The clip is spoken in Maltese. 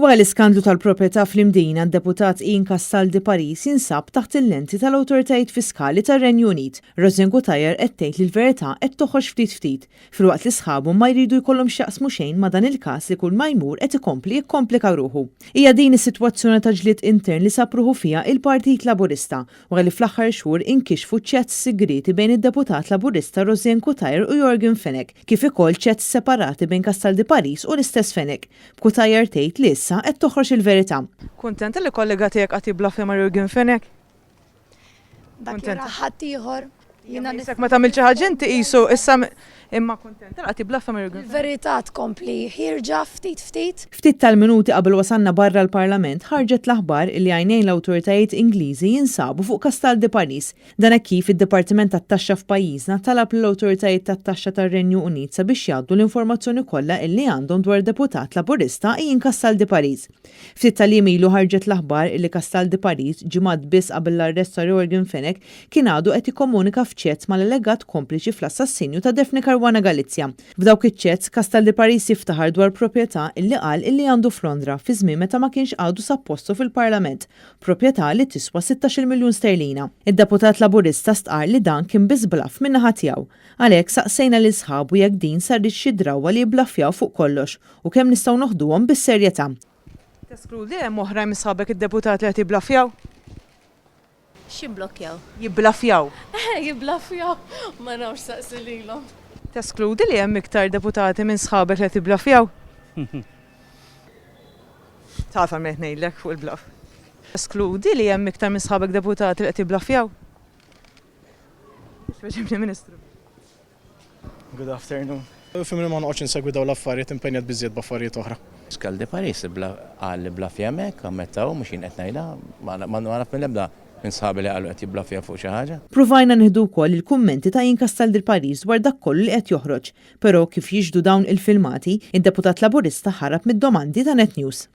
Wara l-iskandlu tal-proprjetà fl-Imdina, d-Deputat Ian Castaldi Paris jinsab taħt il-lenti tal-awtoritajiet fiskali tar-Renju Unit. Rosianne Cutajar qed tgħid li l-verità qed toħroġ ftit ftit, filwaqt li sħabu ma jridu jkollhom x'jaqsmu xejn ma' dan il-każ li kull ma jmur qed ikompli jikkomplika ruħu. Hija din is-sitwazzjoni ta' ġlied intern li sab ruħu fiha il-Partit Laburista, wara li fl-aħħar xhur inkixfu chats sigrieti bejn id-Deputat Laburista Rosianne Cutajar u Yorgen Fenech, kif ukoll chats separati bejn Castaldi Paris u l-istess Fenech. B'Cutajar tgħid li issa qed toħroġ il-verità. Kuntenta li kollega tiegħek qagħad jibblafja ma' Jurgen Fenech? Dak jara ħaddieħor. Jiena nisek ma tagħmilx xi ħaġa inti qisu issa imma kuntenta li qagħad jibblafja ma' Jurgen Fenech. Il-verità tkompli ħierġa ftit ftit. Ftit tal-minuti qabel wasalna barra l-Parlament ħarġet l-aħbar illi għajnejn l-awtoritajiet Ingliżi jinsabu fuq Castaldi Paris Dan hekk kif id-Dipartiment tat-Taxxa f'pajjiżna talab lill-awtoritajiet tat-taxxa tar-Renju Unit sabiex jgħaddu l-informazzjoni kollha illi għandhom dwar deputat Laburista Ian Castaldi Paris. Ftit tal-jiem ilu ħarġet l-aħbar illi Castaldi Paris, ġimgħat biss qabel l-arrest ta' Yorgen Fenech, kien għadu qed jikkomunika f'chats mal-allegat kompliċi fl-assassinju ta' Daphne Caruana Galizia. F'dawk iċ-chats, Castaldi Paris jiftaħar dwar proprjetà illi qal illi għandu f'Londra fi żmien meta ma kienx għadu sab postu fil-Parlament proprjetà li tiswa 16-il miljun sterlina. Id-deputat Laburista stqarr li dan kien biss bluff min-naħa tiegħu. Għalhekk saqsejna lil sħabu jekk din saritx xi drawwa li jibblaffjaw fuq kollox u kemm nistgħu noħduhom bis-serjetà. Teskludi hemm oħrajn minn sħabek id-deputati li qed jibblaffjaw? X'jibblokkjaw? Jibblaffjaw. Jibblaffjaw? Ma nafx saqsi lilhom. Teskludi li hemm iktar deputati minn sħabek li qed jibblaffjaw? Taf għal min qed ngħidlek fuq il-bluff. Eskludi li hemm iktar minn sħabek deputati li qed jibblaffjaw? Weġibni Ministru. Good afternoon. Fimni ma noqgħodx insegwi dawn l-affarijiet impenjat biżżejjed b'affarijiet oħra. Pascal de Paris qal li blaffja hemmhekk, ammetta hu, mhux jien qed ngħidha, ma naf mill-ebda minn sħabi li qalu qed jibblaffja fuq xi ħaġa. Pruvajna nieħdu wkoll il-kummenti ta' Ian Castaldi Paris dwar dak kollu li qed joħroġ, Però kif jixhdu dawn il-filmati, id-deputat Laburista ħarab mid-domandi ta' Net News.